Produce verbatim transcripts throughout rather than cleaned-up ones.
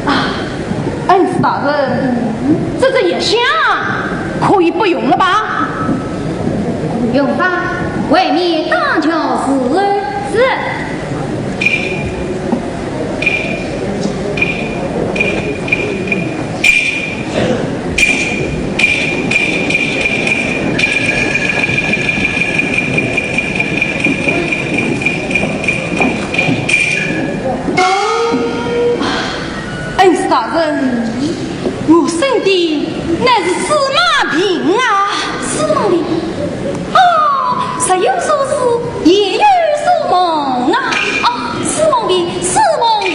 啊，恩师大人，这只药箱可以不用了吧？用吧，外面打架时候。是。 恩师大人，我生的乃是司马病啊。司马病？哦，日有所思，夜有所梦啊。哦，司马病，司马病。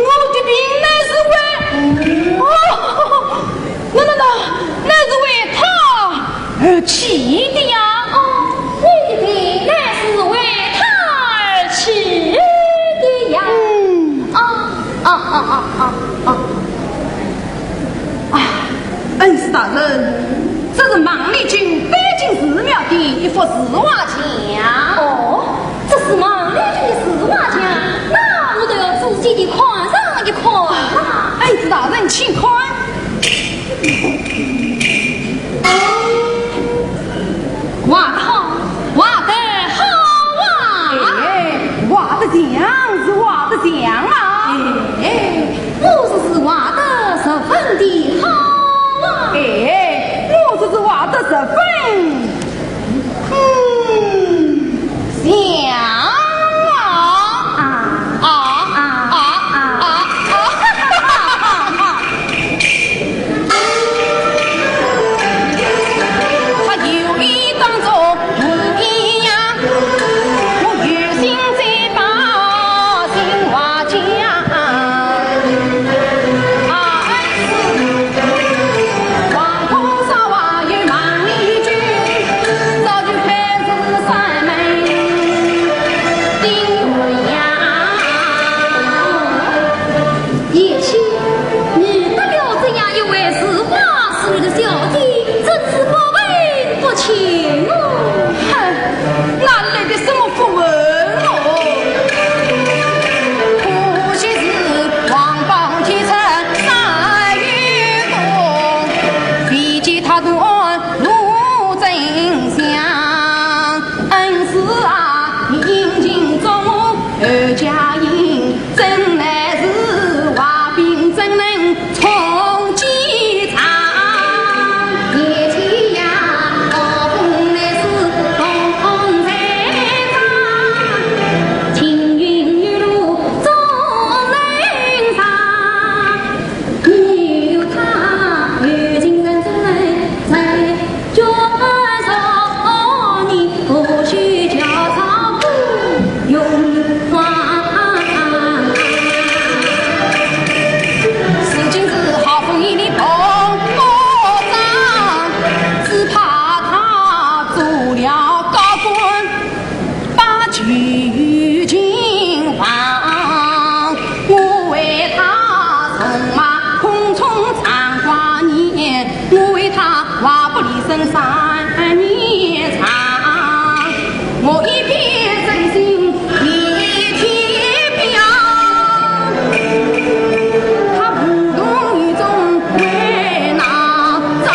我的病乃是为……哦，那，那，那，乃是为他而起的呀。哦，你的病乃是为他而起的呀。嗯。啊，啊，啊，啊，啊，啊。啊，恩师大人，这是孟丽君搬进寺庙的一幅字画像。哦，这是孟丽君的字画像，那我倒要仔细地看上一看。恩师大人，请看。 画得好，画得好啊！哎，画得像是画得像啊！哎，我说是画得十分的好啊！哎，我说是画得十分，嗯，像啊！啊，啊，啊，啊，啊，啊，哈哈哈哈！ 贤妻，你得了这样一位似花似玉的小姐，真是不问不清哦。哼，哪来的什么不问哦？可惜是王宝天成三月宫，未见他断路真相。恩师啊，你应尽忠厚家音， 真乃是坏兵怎能充饥肠？贤妻呀，好风乃是风风在上，青云玉露总能上。你有他，有情人怎能在 如今是好风一里风波浪，只怕他做了高官把旧情忘。我为他纵马空中唱挂念， 我为他话不离身三年长，我一片真心一片表，他无动于衷为哪桩？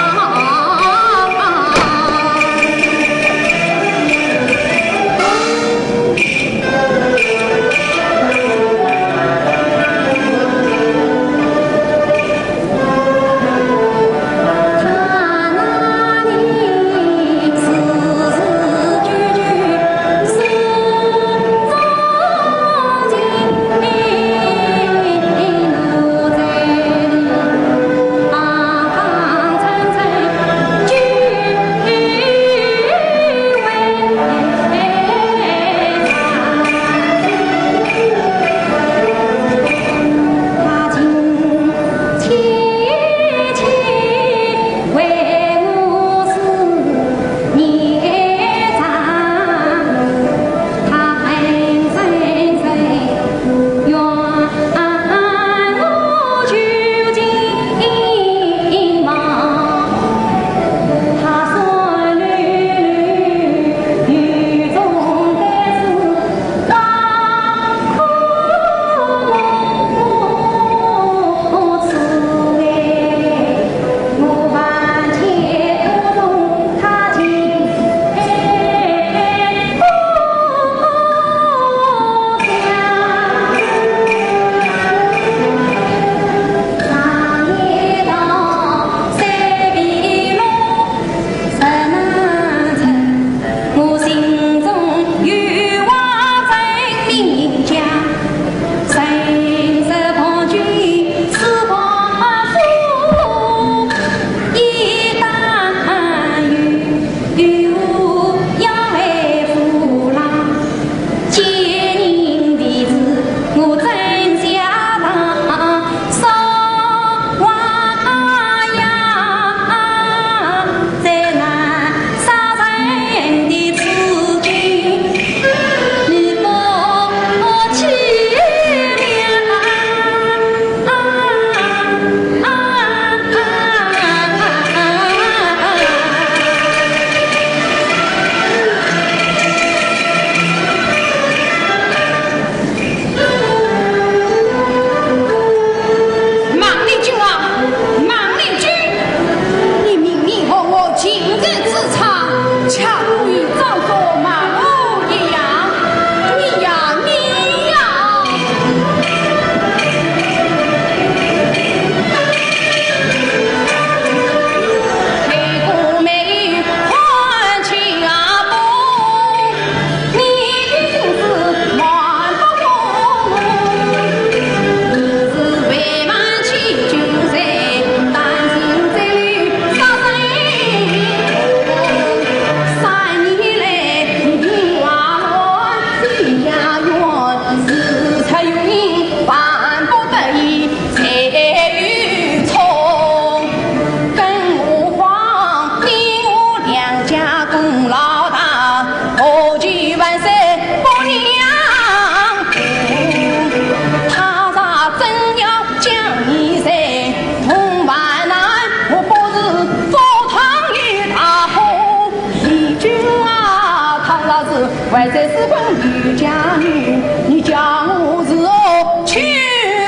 还在四困女家女，你叫我如何去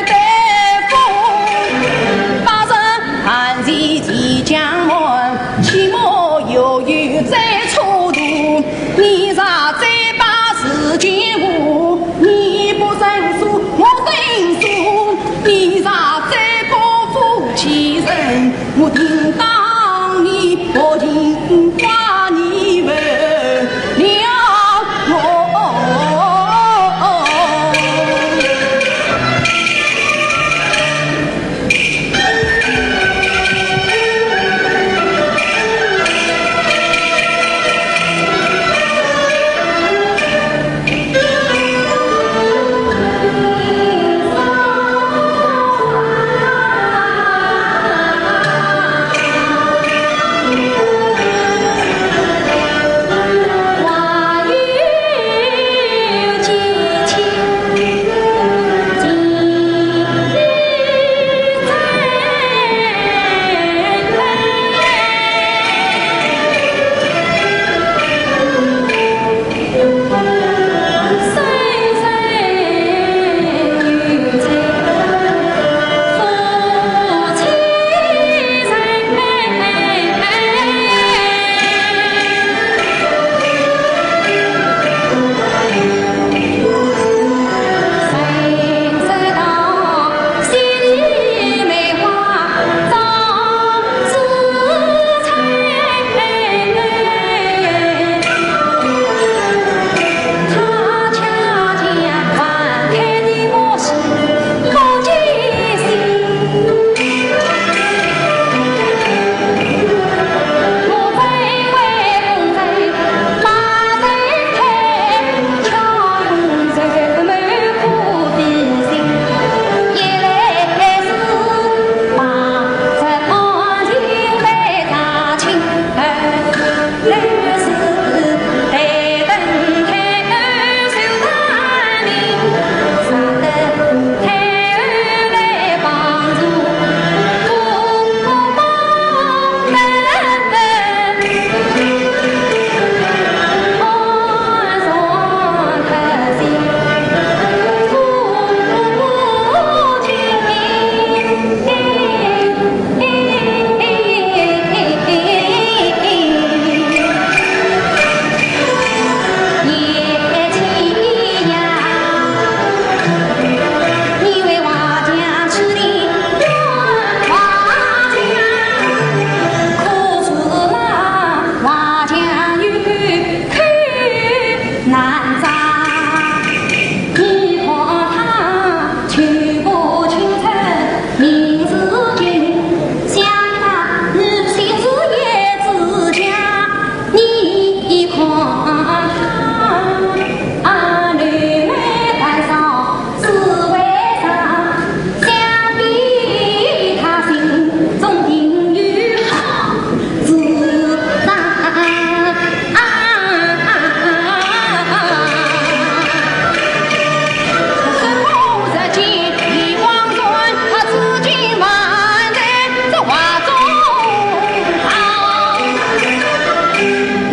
得风？八十寒气即将满，起码又有再出途。你若再把事情误，你不认输，我认输。你若再辜负欺人， 我定当你，我定把你问了。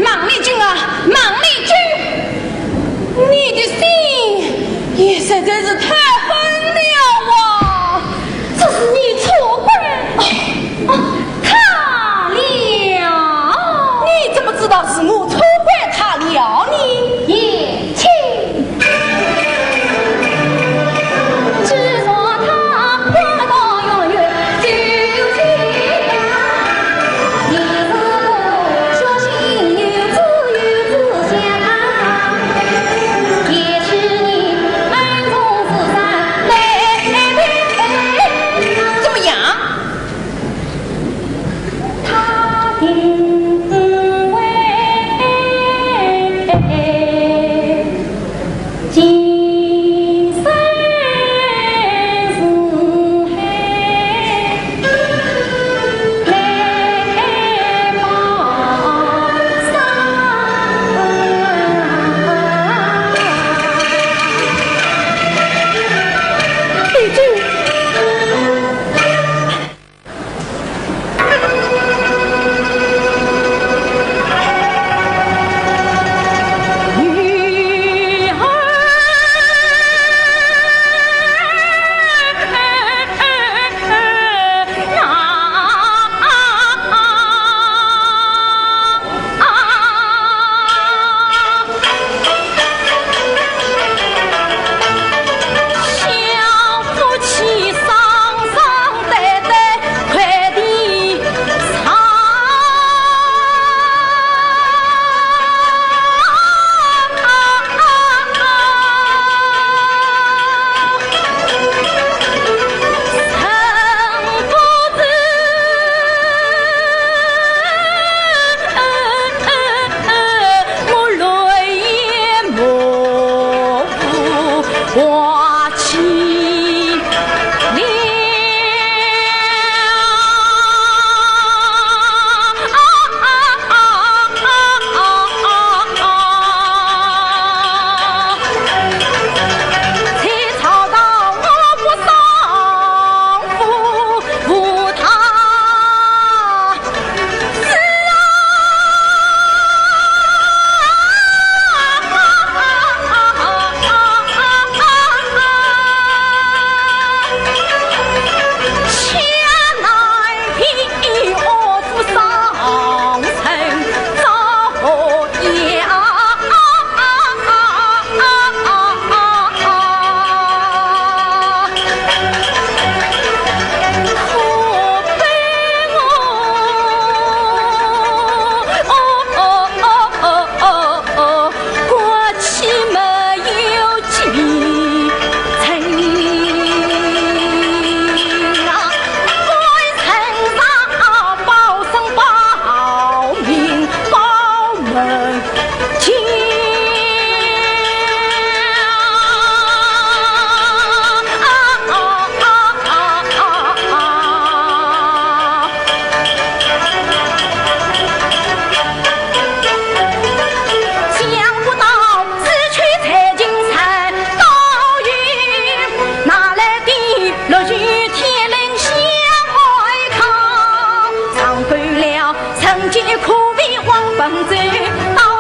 孟丽君啊，孟丽君，你的心也实在是太狠了啊！这是你错怪，啊，啊，他了。你怎么知道是我错怪他了呢？贤妻。 怎么样？情。想不到此去才今山倒影，哪来的落雨天冷相爱靠？尝够了曾经苦味黄昏酒，到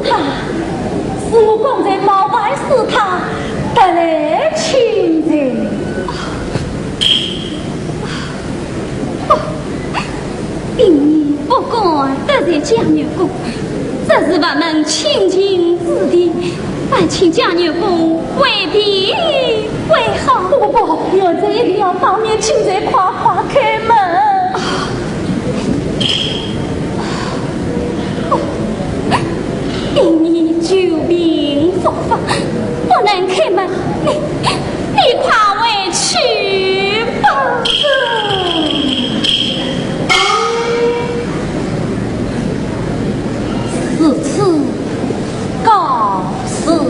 是我刚才冒犯死他，得罪亲情。不，并不敢得罪江月宫，这是我们亲情之地，还请江月宫回避为好。不不不，我这一定要当面请罪，快快开门。 因你久病复发，不能开门，你，你快回去吧。如此告辞了。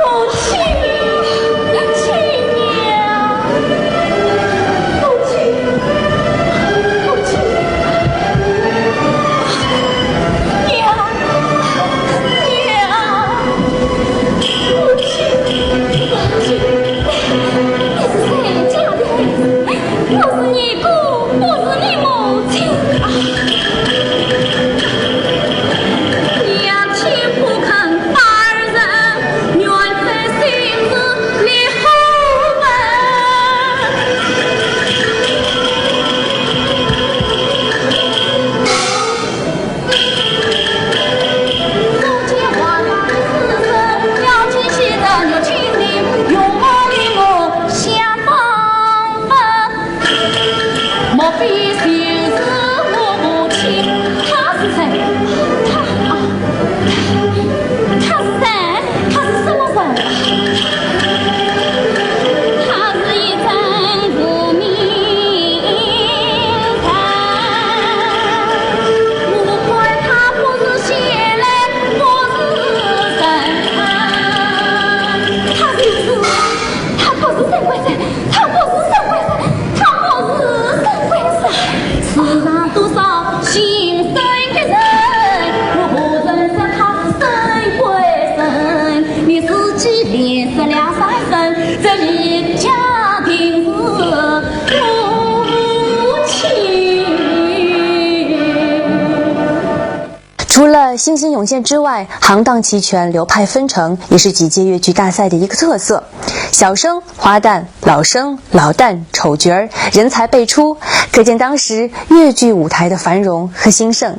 母亲，亲娘，母亲，母亲，娘，娘，母亲，母亲。 你是谁家的儿子？我是你姑，不是你母亲。娘亲不肯把儿认，愿在心事立后门。 他是谁？他，啊，他是谁？ 他是什么人？他是一尊无名人，我看他不是仙来，不是神仙。他是，他不是神仙，他不是神仙，他不是神仙。世上多少心酸的人，我不曾说他是神仙。 你自己连说了三声，这一家定是夫妻。除了新兴涌现之外，行当齐全、流派纷呈，也是几届越剧大赛的一个特色。小生花旦、老生老旦、丑角儿，人才辈出，可见当时越剧舞台的繁荣和兴盛。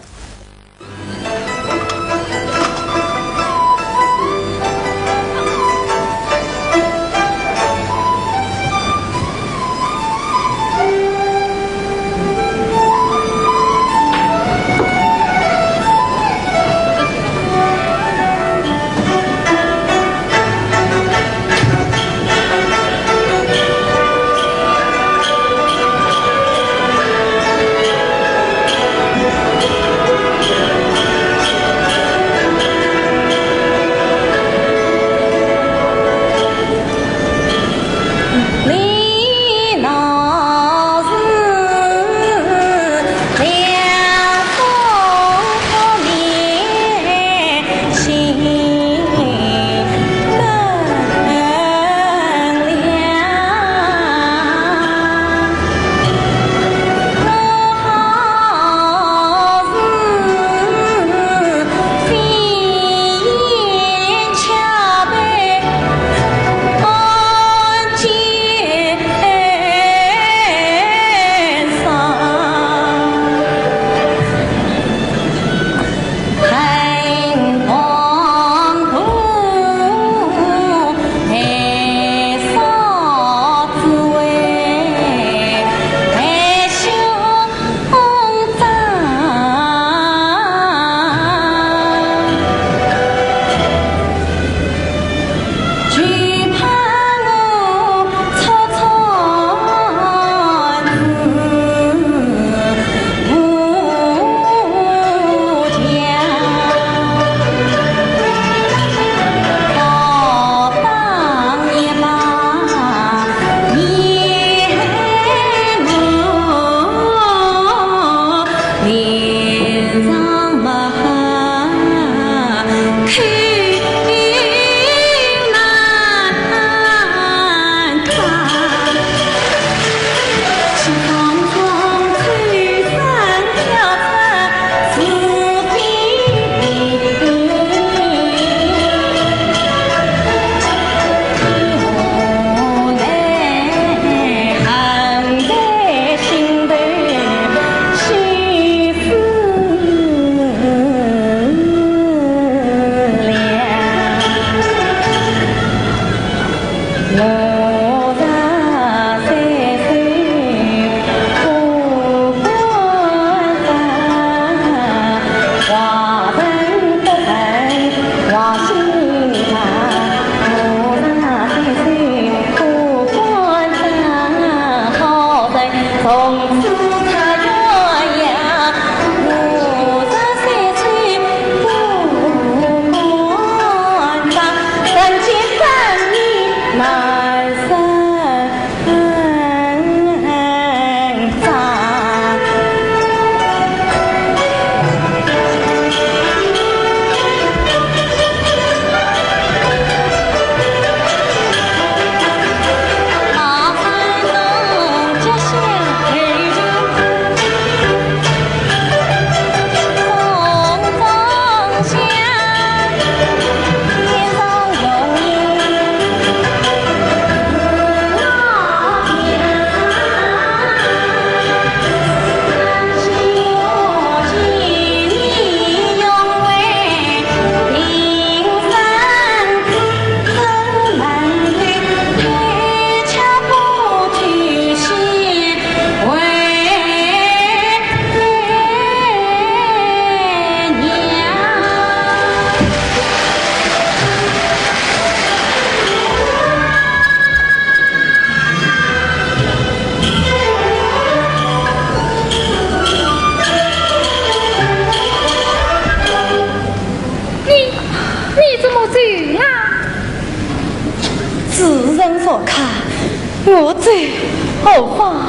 何妨？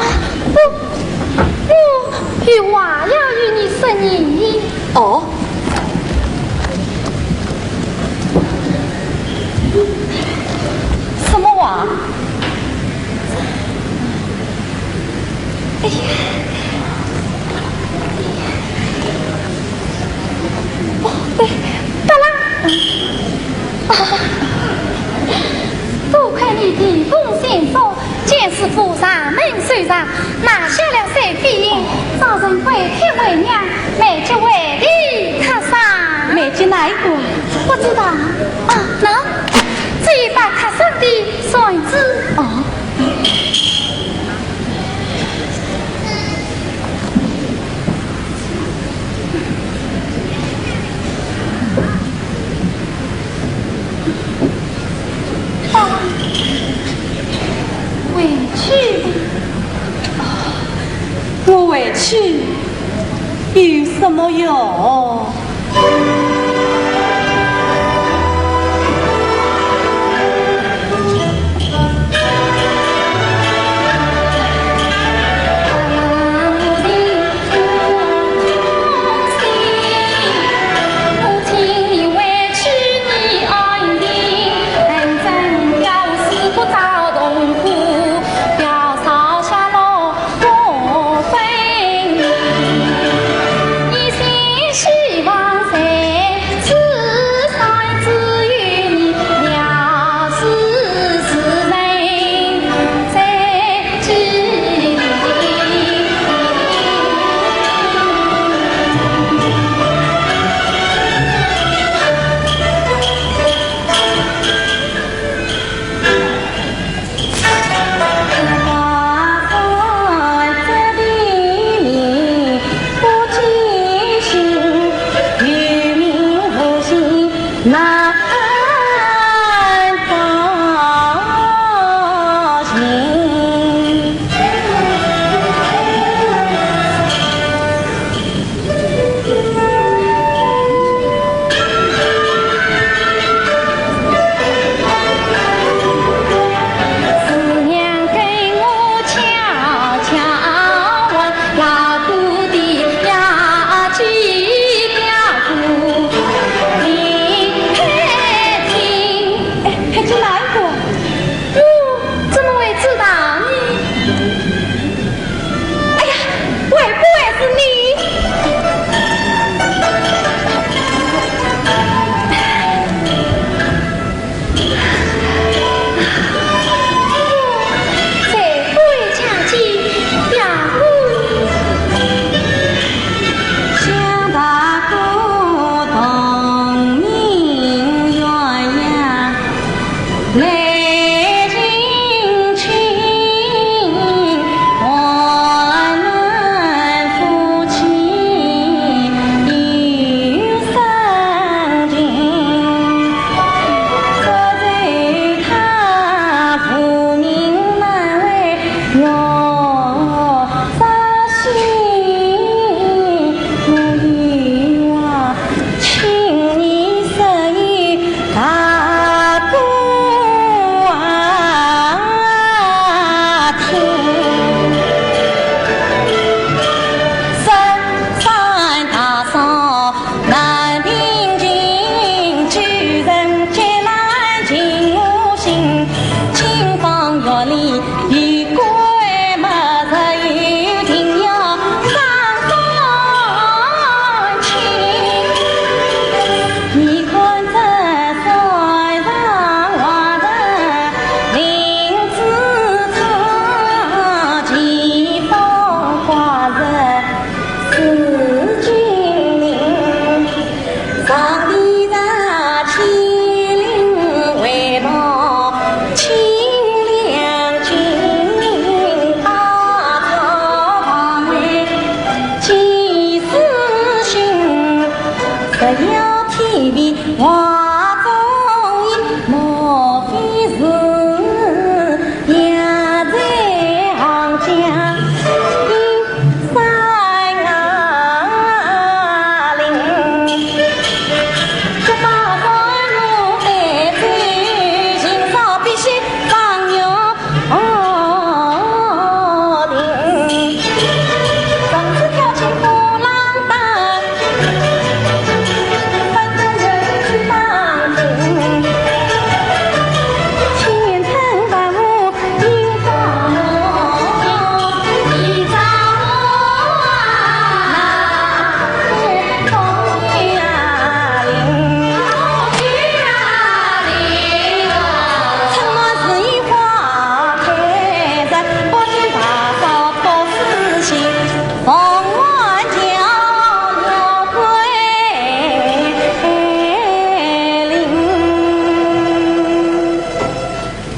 我，我有话要与你说呢。哦？什么话？哎呀！ 哦，对，到啦。啊，多亏你提供线索，将师傅上门搜查，拿下了水飞印，找人跪贴为娘，梅吉为你客丧。梅吉哪一个？不知道。啊，喏，这一把客丧的扇子。哦。 回去吧。我回去有什么用？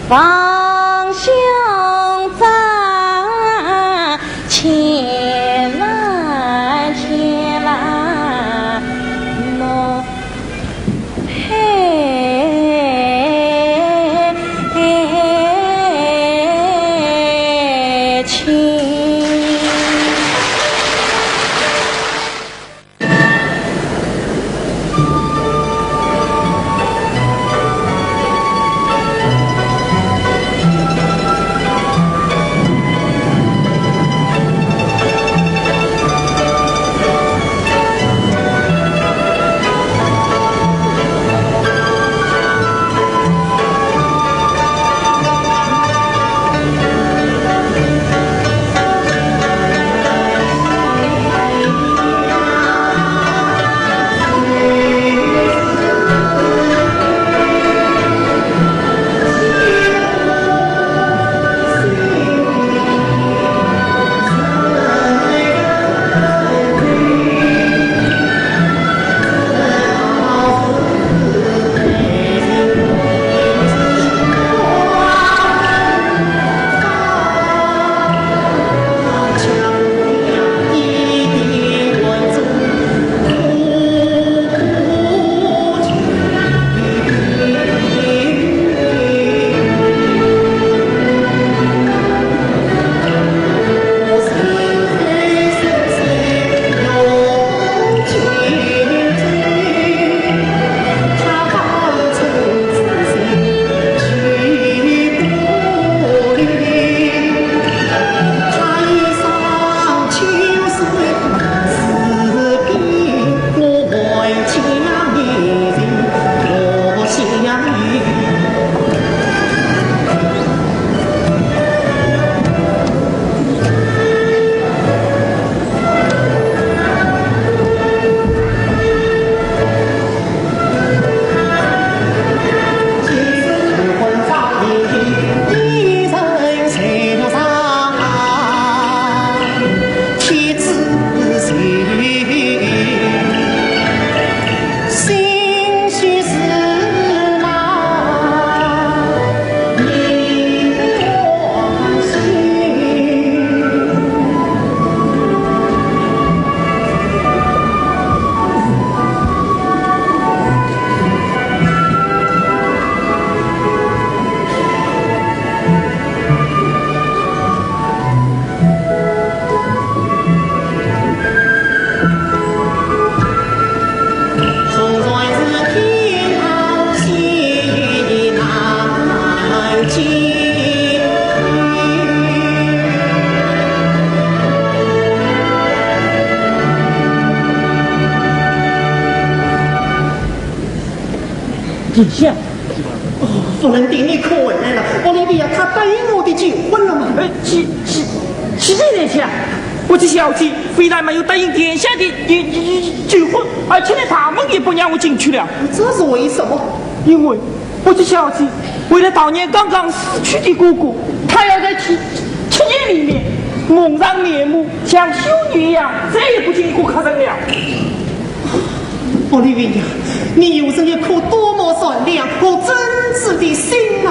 王兄长千万千万莫配卿。殿下，哦，弗兰蒂，你可回来了。奥利维亚她答应我的求婚了吗？呃，是，是，是的，殿下。我的小姐非但没有答应殿下的求，求，求婚，而且连大门也不让我进去了。这是为什么？因为我的小姐为了悼念刚刚死去的哥哥，她要在七，七年里面蒙上面目，像修女一样，再也不见过客人了。 奥利维亚，你有着一颗多么善良和真挚的心啊！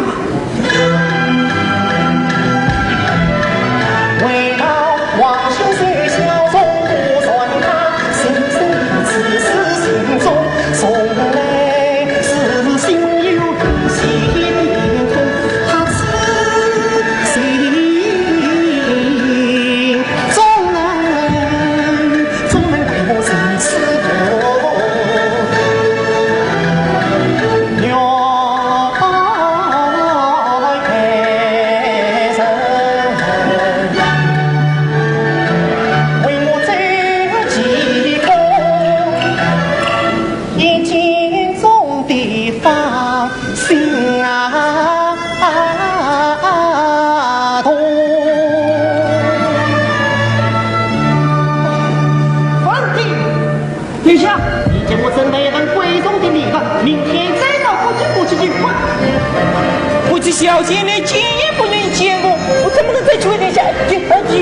皇帝，殿下，你给我准备一份贵重的礼物，明天再到夫君府去求婚。我的小姐连见也不愿见我，我怎么能再求殿下求，呃，求，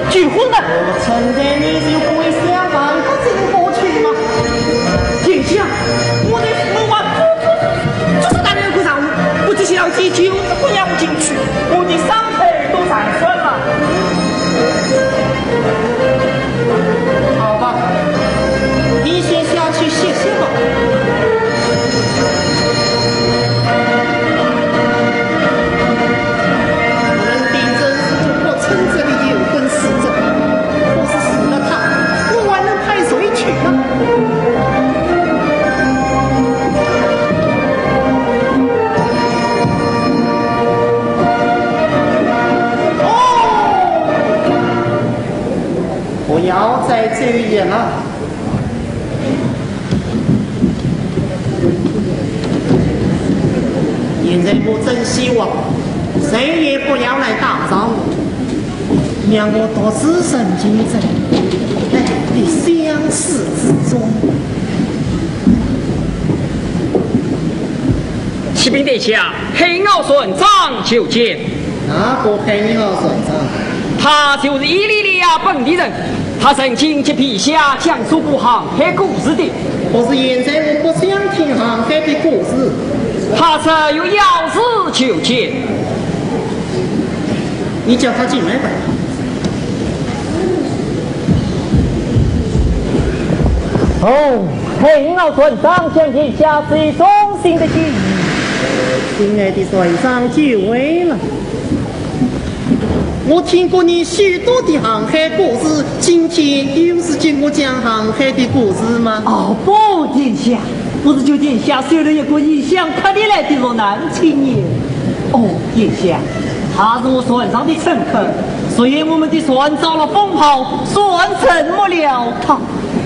求婚呢？我称赞你就跪下，望夫君府去吗？殿下，我在门外做，做，做事大人有个场合，我的小姐就是不让我进去。不要再走远了。现在我真希望，谁也不要来打扰我，让我独自沉浸在爱的相思之中。启禀殿下，黑袄船长求见。 哪个黑袄船长？他就是伊犁利亚本地人，他曾经给陛下讲述过航海故事的。可是现在我不想听航海的故事。他说有要事求见。你叫他进来吧。哦，黑袄船长向殿下致以衷心的敬意。亲爱的船长，久违了。 我听过你许多的航海故事，今天又是给我讲航海的故事吗？哦，不，殿下，我是求殿下收留一个异乡客里来的落难青年。哦，殿下，他是我船上的乘客，昨夜我们的船遭了风暴，船沉没了，他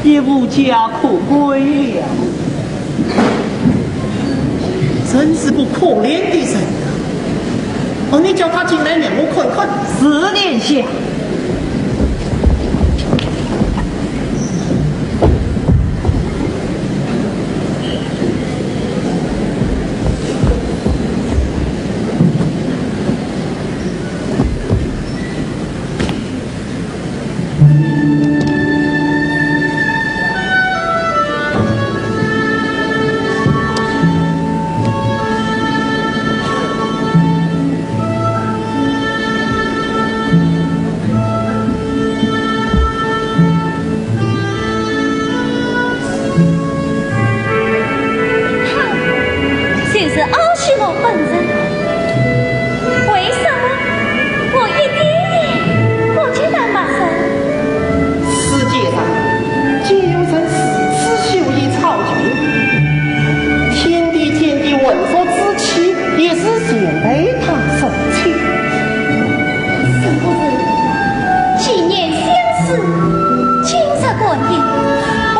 也无家可归了。 真是个可怜的人啊！哦，你叫他进来，让我看看。是，殿下。 哼，就是阿西莫本人，为什么我一点也不觉得陌生？世界上竟有人如此秀逸超群，天地间的浑浊之气也是全被他舍弃。 是不是？几年相思，今日感应，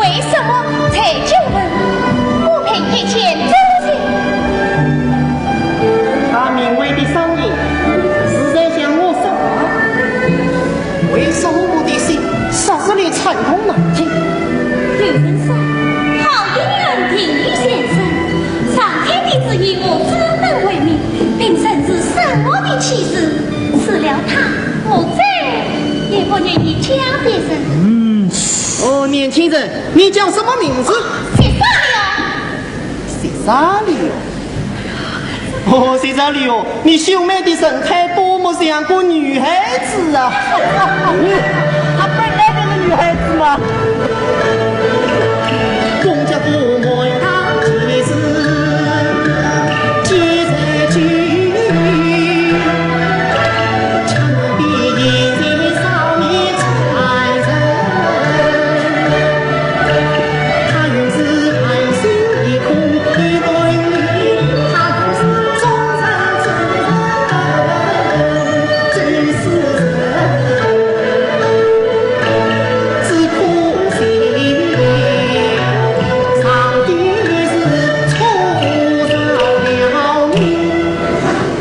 为什么才叫人不配一见钟情？他明媚的双眼，是在向我说话。为什么我的心霎时里颤动难停？有人说，好姻缘定于前生，上天的旨意我只能违背，并承认是我的妻子。 除了她，我再也不愿意嫁别人。嗯。哦，年轻人，你叫什么名字？谢莎莉哦。谢莎莉哦。哦，谢莎莉哦，你秀美的神态多么像个女孩子啊！她本来就是女孩子嘛。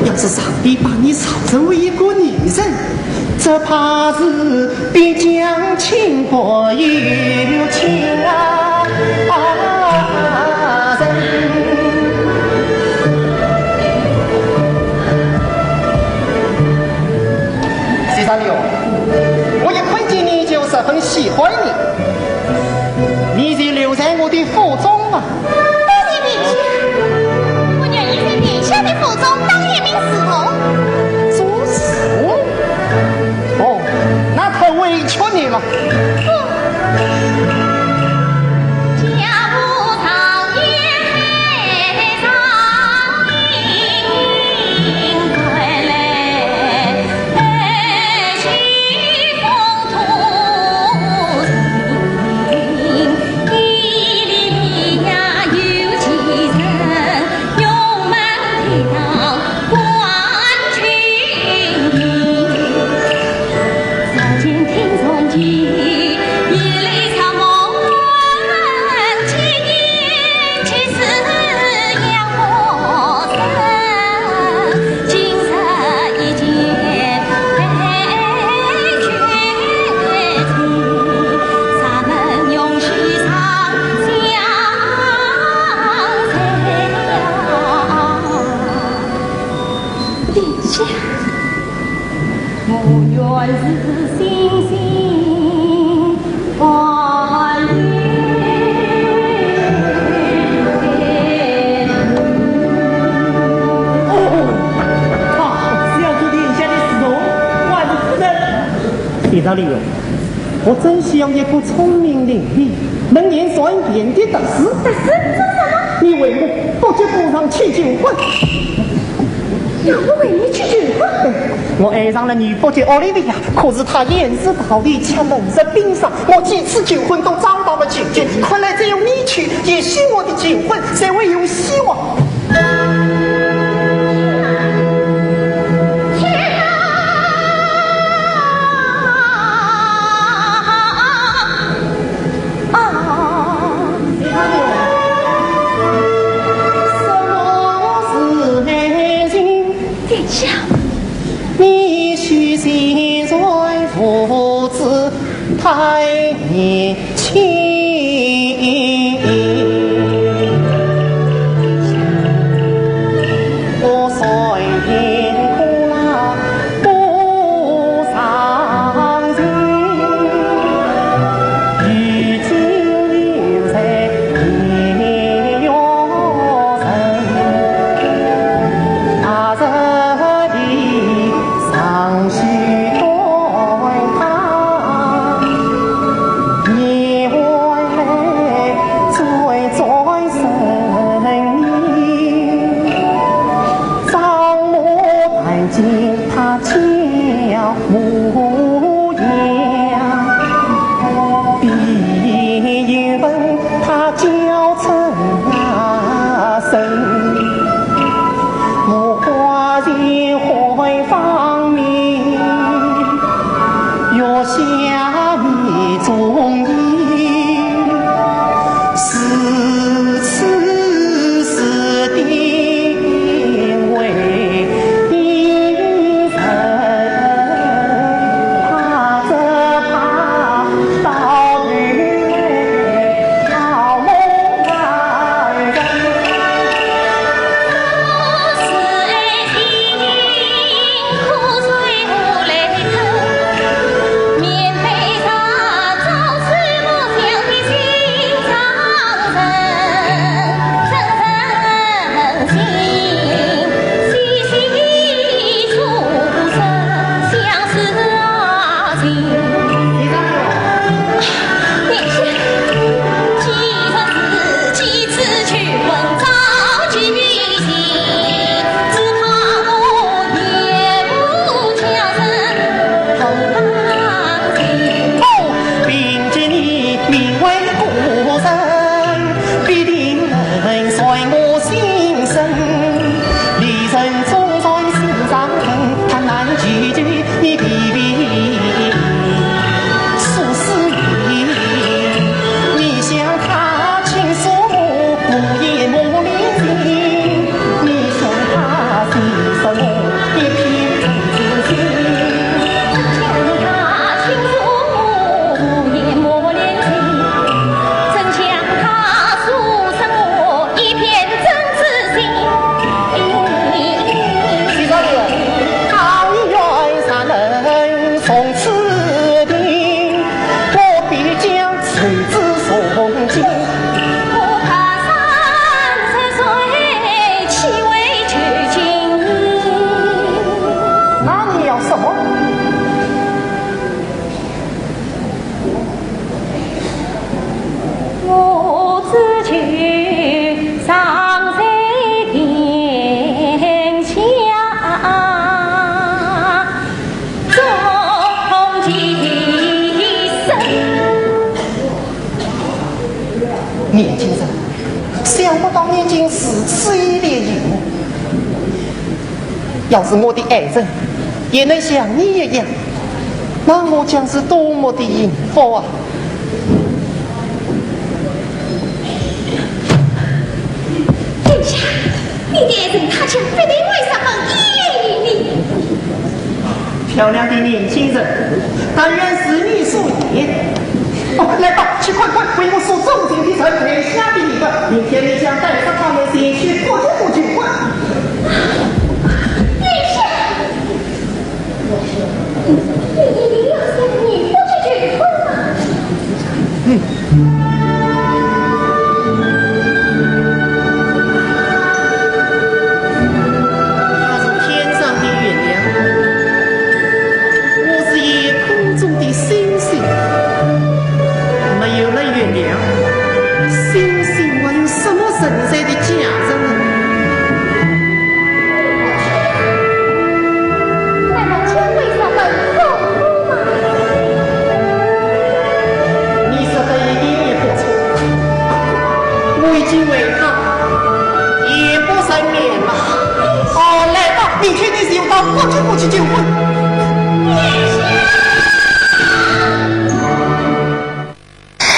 要是上帝把你造成为一个女人，只怕是必将倾国有情啊，人。谢莎莉哦，我一看见你就十分喜欢你，你就留在我的府中吧。 多谢殿下，我愿意在殿下的府中当一名侍童。做侍童？哦，那太委屈你了。不。 见听从情。哦，啊，小姐殿下的侍从，万岁。李大人，我真需要一个聪明伶俐、能言善辩的特使。特使？做什么？你为我不及夫人去求婚。 让我为你去求婚。我爱上了女伯爵奥利维亚，可是她言辞逃离，却冷若冰霜。我几次求婚都遭到了拒绝，看来只有你去，也许我的求婚才会有希望。天哪！啊！什么是爱情？ 殿下。你须心酸父子太年轻。我酸甜苦辣不尝尽，与君留在田园人。 那日里上西东堂，你回来最转身影，张目弹琴他叫模样，比云他叫春啊生。 我花前花芳名，月下你踪影，似痴似定为一人。怕只怕到头来 殿下，既然如此，只怕我也无家人同伴行。哦，凭借你名为故人，必定能算我心声。离人总在心上人，他难拒绝 你的疏疏远，你想他轻说我，我也磨练情，你想他轻说我，一片真情。想他轻说我，我也磨练情，怎想他疏疏我，一片真 许多年，他愿善人从此定，我必将受之从轻。我爬山涉水，岂为求情？那你要什么？ 我只求常在殿下中其身。年轻人，想不到你竟如此一脸emotion。要是我的爱人也能像你一样， 那我将是多么的幸福啊！殿下，你的爱人他将必定会十分依恋于你。漂亮的年轻人，但愿如你所愿。哦，来吧，去快快为我所钟情的人留下的礼物，明天你将带着他们前去不得不求婚。殿下！ 你一定要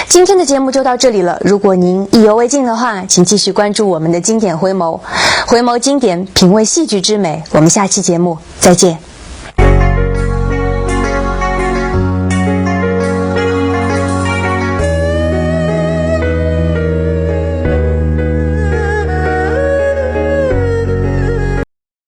今天的节目就到这里了。如果您意犹未尽的话，请继续关注我们的经典回眸，回眸经典，品味戏剧之美。我们下期节目再见。